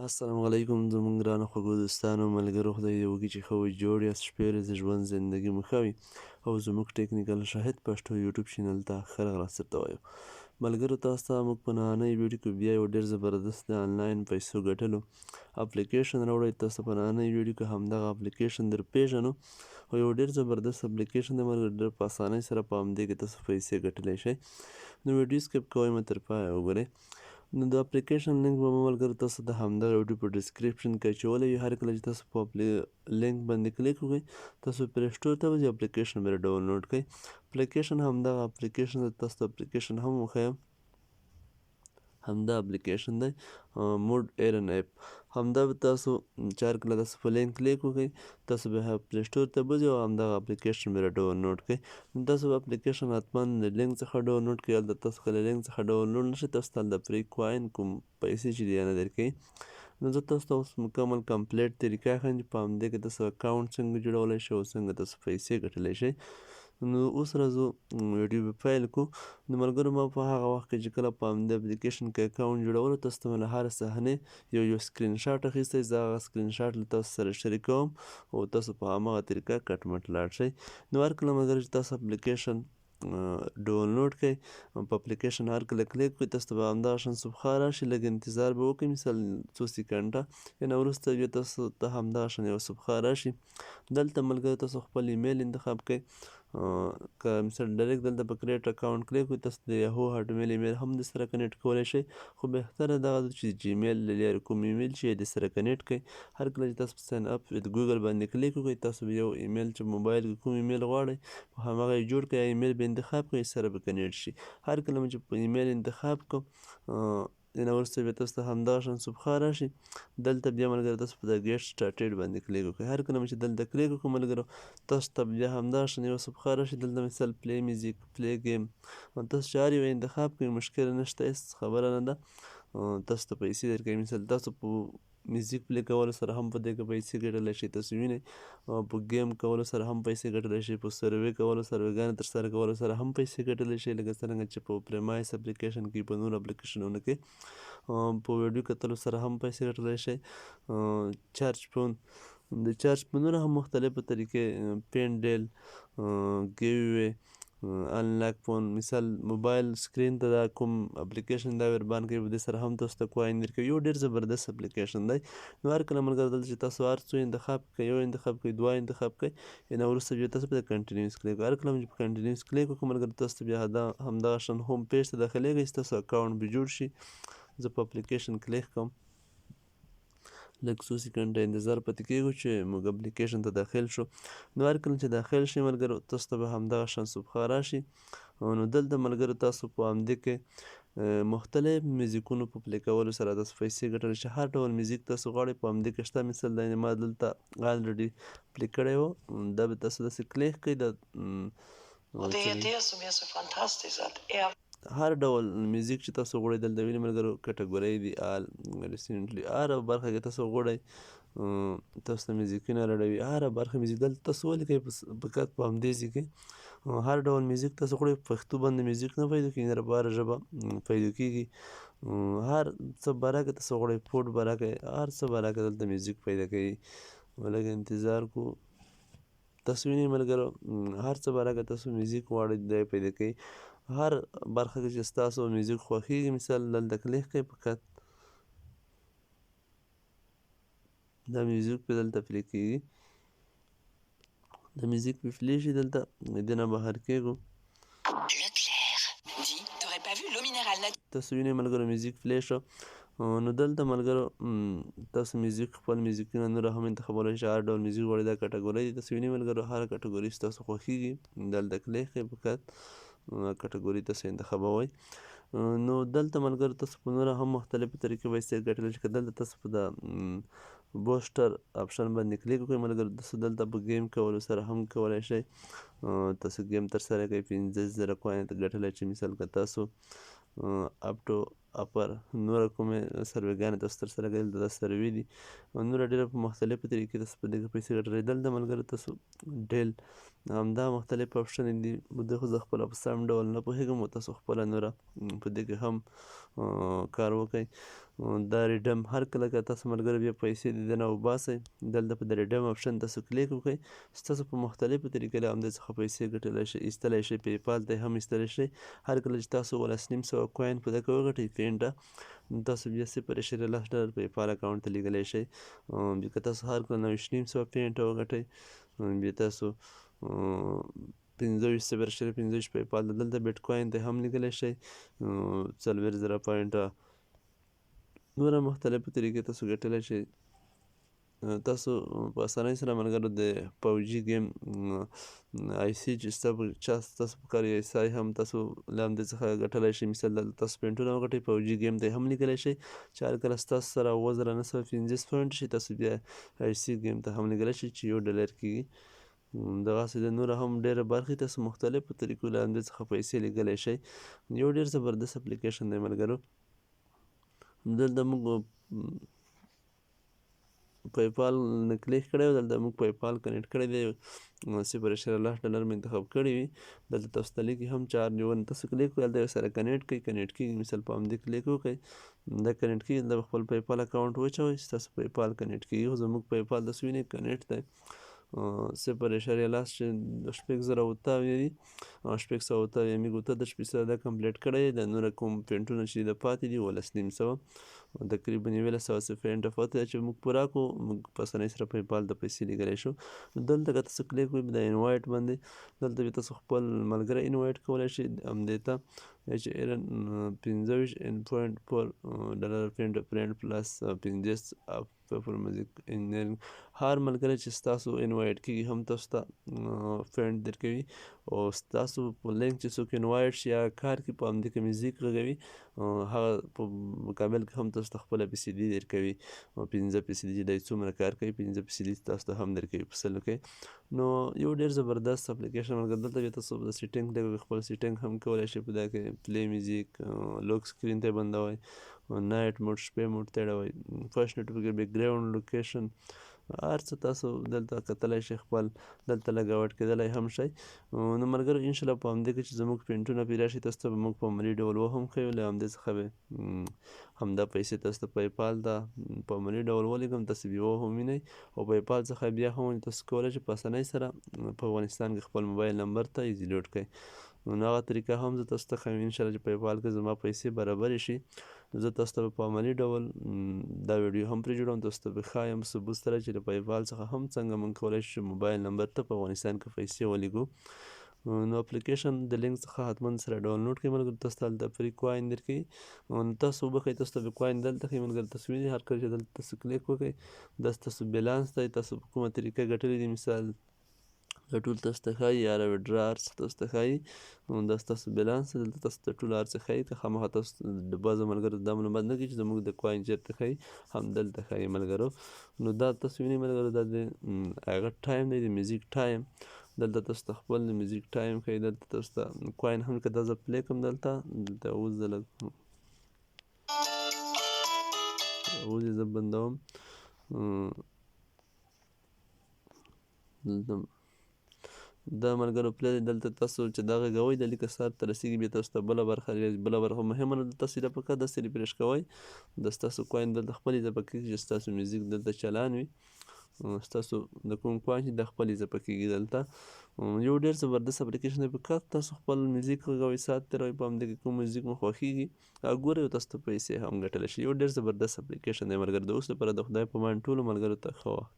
السلام علیکم زموږ ګرانو خوږو دوستانو ملګرو، خدای دې وکړي چې ښه وئ، جوړ یاست، شپې ورځې ژوند زندګي مو ښه وي او زموږ ټیکنیکل شاهد پښتو یوټیوب چینل ته ښه راغلاست درته وایو. ملګرو، تاسو ته موږ په نننۍ ویډیو کې بیا یو ډېر زبردست د آنلاین پیسو ګټلو اپلیکیشن راوړی. تاسو په نننۍ ویډیو کې همدغه اپلیکیشن در پیژنو او یو ډېر زبردست اپلیکیشن دی ملګرو، ډېر په اسانۍ سره په همدې کې تاسو پیسې ګټلی شئ. نو ویډیو سکیپ کوئ مه، تر پایه وګورئ. نو د اپلیکیشن لینک به مو ملګرو تاسو د همدغه ویډیو په ډیسکریپشن کې اچولی وي. هر کله چې تاسو په لینک باندې کلیک وکړئ، تاسو پلی سټور ته وځئ، اپلیکیشن به ډاونلوډ کړئ. اپلیکیشن همدغه اپلیکیشن دی، تاسو ته اپلیکیشن هم وښیم. همدا اپلیکیشن دی، موډ ایرن اپ. همدا به تاسو چې هر کله تاسو په لینک کلیک وکړئ، تاسو به پلی سټور ته بځئ او همدغه اپلیکیشن به ډاونلوډ کړئ. نو تاسو به اپلیکیشن حتما د لینک څخه ډاونلوډ کړئ. هلته تاسو کله لینک څخه ډاونلوډ نه شئ، تاسو ته هلته free coin کوم پیسې چې دي نه درکوي. نو زه تاسو ته اوس مکمل کمپلیټ طریقه ښیم چې په همدې کې تاسو اکاونټ څنګه جوړولی شئ او څنګه تاسو پیسې ګټلی شئ. نو اوس راځو ویډیو به پیل کړو. نو ملګرو، ما په هغه وخت کې چې کله په همدې اپلیکیشن کې اکاونټ جوړولو، تاسو ته مې له هر صحنې یو یو سکرین شاټ اخیستی. زه هغه سکرین شاټ له تاسو سره شریکوم او تاسو په هماغه طریقه کټ مټ لاړ شئ. نو هر کله ملګرو چې تاسو اپلیکیشن ډاونلوډ کړئ، په اپلیکیشن هر کله کلیک کړئ، تاسو ته به همدغه شان صفحه راشي. لږ انتظار به وکړئ، مثال څو سیکنډه یا وروسته بیا تاسو ته همدغه شان یوه صفحه راشي. دلته ملګرو تاسو خپل ایمیل انتخاب کړئ. که مثال ډایرکټ دلته په کریټ اکاونټ کلیک کړئ، تاسو د یاهو هاټمیل ایمیل هم د سره کنیکټ کولی شئ، خو بهتره دغه ده چې جیمیل له لارې کوم ایمیل چې د سره کنیکټ کړئ. هر کله چې تاسو په ساین اپ ویت ګوګل باندې کلیک وکړئ، تاسو به یو ایمیل چې موبایل کې کوم ایمیل غواړئ په هماغه یې جوړ کړئ، ایمیل به انتخاب کړئ، سره به کنیکټ شي. هر کله مو چې په ایمیل انتخاب کړو، دې نه وروسته بیا تاسو ته همدغه شان صفحه راشي. دلته بیا ملګرو تاسو په د ګیټ سټارټډ باندې کلیک وکړئ. هر کله مو چې دلته کلیک وکړو ملګرو، تاسو ته بیا همدغه شان یوه صفحه راشي. دلته مثال پلی میوزیک، پلی ګیم، تاسو چې هر یو انتخاب کړئ مشکل نشته، هېڅ خبره نه ده، تاسو ته پیسې درکوي. مثال تاسو په میوزیک پلی کولو سره هم په دې کې پیسې ګټلی شئ، تاسو وینئ. په ګیم کولو سره هم پیسې ګټلی شئ، په سروې کولو، سروېګانې ترسره کولو سره هم پیسې ګټلی شئ، لکه څرنګه چې په پریمایس اپلیکیشن کې، په نورو اپلیکیشنونو کې. په ویډیو کتلو سره هم پیسې ګټلی شئ. چارج فون، د چارج په نورو هم مختلفو طریقې، پین ډیل، ګیووې، انلاک فون، مثال موبایل سکرین ته دا کوم اپلیکیشن دا وربان کوي، په دې سره هم تاسو ته کوین درکوي. یو ډېر زبردست اپلیکیشن دی. نو هر کله ملګرو دلته چې تاسو هر څو انتخاب کړئ، یو انتخاب کړئ، دوه انتخاب کړئ، نه وروسته بیا تاسو په کنټینیوس کلیک. هر کله چې په کنټینیوس کلیک وکړو ملګرو، تاسو ته بیا همدغه شان هوم پیج ته داخلېږئ، ستاسو اکاونټ به جوړ شي. زه په اپلیکیشن کلیک کوم، لږ څو سیکنډه انتظار پاتې کېږو چې موږ اپلیکیشن ته داخل شو. نو هر کله چې داخل شئ ملګرو، تاسو ته به همدغه شان صفحه راشي. نو دلته ملګرو تاسو په همدې کې مختلف میوزیکونو په پلی کولو سره تاسو پیسې ګټلی شئ. هر ډول میوزیک تاسو غواړئ په همدې کې شته. مثال دا ما دلته الریډي پلی کړی و، دا به تاسو داسې کلیک کړئ. دا هر ډول میوزیک چې تاسو غواړئ دلته وینئ ملګرو، کټګورۍ دي، آل ریسنټلي، هره برخه کې تاسو غواړئ تاسو ته میوزیکونه راوړي، هره برخه میوزیک دلته تاسو ولیکئ. فقط په همدې ځای کې هر ډول میوزیک تاسو غواړئ. پښتو باندې میوزیک نه پیدا کېږي، نه په هره ژبه پیدا کېږي. هر څه باره کې تاسو غواړئ، فوډ باره کې، هر څه باره کې دلته میوزیک پیدا کوي. لږ انتظار کو، تاسو وینئ ملګرو، هر څه باره کې تاسو میوزیک غواړئ دی پیدا کوي. هر برخه کې چې ستاسو میوزیک خوښېږي، مثال دلته کلیک کړئ، فقط دا میوزیک په دلته پلی کېږي، دا میوزیک په پلی شي. دلته دې نه بهر کېږو، تاسو وینئ ملګرو میوزیک پلی شو. نو دلته ملګرو تاسو میوزیک خپل میوزیکونه نور هم انتخابولی شئ. هر ډول میوزیک غواړئ، دا کټګورۍ دي. تاسو وینئ ملګرو، هره کټګوري چې تاسو خوښېږي دلته کلیک کړئ، فقط کټګوري تاسو انتخابوئ. نو دلته ملګرو تاسو په نوره هم مختلفو طریقو پیسې ګټلی شئ. که دلته تاسو په دا بوسټر اپشن باندې کلیک وکړئ ملګرو، تاسو دلته په ګیم کولو سره هم کولی شئ تاسو ګیم ترسره کړئ، 15,000 کوین ته ګټلی شئ. مثال که تاسو اپ ټو اپر نوره کومې سروېګانې تاسو ترسره کړئ، دلته دا سروې دي نوره ډېره په مختلفو طریقې تاسو په دې کې پیسې ګټلی. دلته ملګرو تاسو ډیل همدا مختلف اپشن دي. دې خو زه خپله په سم ډول نه پوهېږم، او تاسو خپله نوره په دې کې هم کار وکړئ. دا redeem، هر کله که تاسو ملګرو بیا پیسې د دې نه وباسئ، دلته په د redeem option تاسو کلیک وکړئ، ستاسو په مختلفو طریقو له همدې څخه پیسې ګټلی شئ، ایستلی شئ، PayPal ته هم ایستلی شئ. هر کله چې تاسو 1750 coin په دې کې وګټئ پینټه، نو تاسو بیا 0.10 ډالر PayPal account ته لیږلی شئ. بیا که تاسو هر کله 2950 پینټه وګټئ، بیا تاسو 25 0.25 PayPal ته، دلته بیټ کوین ته هم لیږلی شئ، 40,000 پوینټه. نوره مختلفو طریقې تاسو ګټلی شئ. تاسو په اسانۍ سره ملګرو د PUBG game آی سي چې چا ستاسو په کار آی سي هم تاسو له همدې څخه ګټلی شئ. مثال دلته تاسو پوینټونه وګټئ، PUBG game ته هم لیږلی شئ، چې هر کله ستاسو سره 7950 پوینټ شي، تاسو بیا آی سي game ته هم لیږلی شئ چې $1 کېږي. دغسې د نوره هم ډېره برخې تاسو مختلفو طریقو له همدې څخه پیسې لیږلی شئ. یو ډېر زبردست اپلیکیشن دی ملګرو. دلته موږ PayPal نه کلیک کړی، دلته موږ PayPal connect کړی دی، 0.10 ډالر مې انتخاب کړی وي. دلته تاسو ته لیکي هم چارج یو، تاسو کلیک وکړئ، دلته سره connect کړئ، connect کېږي. مثال په همدې کلیک وکړئ، دا connect کېږي. دلته خپل PayPal account واچوئ، ستاسو PayPal connect کېږي. خو زموږ PayPal تاسو وینئ connect دی، 0.10 چې 6000 اوتاوي دي، 600 موږ ته د شپږ سره دا complete کړی. د نوره کوم پوینټونه چې د پاتې دي 1750، تقریبا 1100 څه پوینټ پاتې دی چې موږ پوره کړو، موږ په اسانۍ سره PayPal ته پیسې لیږلی شو. دلته که تاسو کلیک وکړئ د invite باندې، دلته بیا تاسو خپل ملګری invite کولی شئ همدې ته، چې earn 25 ان 0.4 ډالر پوینټ friend plus 50 پیپر music engineering. هر ملګری چې ستاسو invite کېږي هم تاسو ته پوینټ درکوي، او ستاسو په لینک چې څوک invite شي هغه کار کې په همدې کې میوزیک غږوي، هغه په مقابل کې هم تاسو ته خپله پیسې دي درکوي، 5 پیسې دي چې دی څومره کار کوي، 5 پیسې دي تاسو ته هم درکوي په سلو کې. نو یو ډېر زبردست اپلیکیشن ملګری. دلته بیا تاسو د setting دی خپل setting هم کولی شئ، په دا کې play music، lock screen ته بندوئ، night mode شپې mode ته اړوئ، first notification، background location، هر څه تاسو دلته کتلی شئ، خپل دلته log out کېدلی هم شئ. نو ملګرو انشاءالله په همدې کې چې زموږ پوینټونه پرې راشي، تاسو ته به موږ په عملي ډول وهم ښیو. له همدې څخه به همدا پیسې تاسو ته PayPal ته په عملي ډول ولیږم، تاسو بیا وهم وینئ. او PayPal څخه بیا هم تاسو کولی شئ په اسانۍ سره په افغانستان کې خپل موبایل نمبر ته easy load کړئ. نو هغه طریقه هم زه تاسو ته ښیم انشاءالله چې PayPal کې زما پیسې برابرې شي، زه تاسو ته په عملي ډول دا ویډیو هم پرې جوړوم، تاسو ته به ښایم ثبوت سره چې له PayPal څخه هم څنګه موږ کولی شو چې موبایل نمبر ته په افغانستان کې پیسې ولیږو. نو اپلیکیشن د لینک څخه حتما سره ډاونلوډ کړئ ملګرو، تاسو ته هلته free coin درکوي. نو تاسو وبخښئ، تاسو ته به coin دلته ښیي ملګرو. تاسو وینئ هر کله چې دلته تاسو کلیک وکړئ، دا ستاسو بیلانس دی، تاسو په کومه طریقه ګټلي دي. مثال دا ټول تاسو ته ښایي، یا withdraw هر څه تاسو ته ښایي. دا ستاسو بیلانس دی، دلته تاسو ته ټول هر څه ښایي. که خامخا تاسو د بعضو ملګرو دا معلومات نه کوي چې زموږ د coin چېرته ښایي، هم دلته ښایي ملګرو. نو دا تاسو وینئ ملګرو، دا د هغه time دی، د music time. دلته تاسو ته خپل د music time ښایي. دلته تاسو ته coin هم که دا زه play کړم، دلته اوس زه لږ اوس یې زه بندوم. دلته دا ملګرو play دی، دلته تاسو چې دا غږوئ د لیکه سر ته رسېږي، بیا تاسو ته بله برخه راځي، بله برخه مهمه نه ده، تاسو یې په داسې refresh کوئ، دا ستاسو coin دلته خپل اضافه کېږي چې ستاسو میوزیک دلته چلان وي، ستاسو د کوم coin چې دا خپل اضافه کېږي دلته. یو ډېر زبردست اپلیکیشن دی، فقط تاسو خپل میوزیک غږوئ، ساعت تېروئ، په همدې کې کوم میوزیک مو خوښېږي هغه ګورئ او تاسو ته پیسې هم ګټلی شي. یو ډېر زبردست اپلیکیشن دی ملګرو. د اوس لپاره د خدای په امان ټولو ملګرو ته ښه وخت.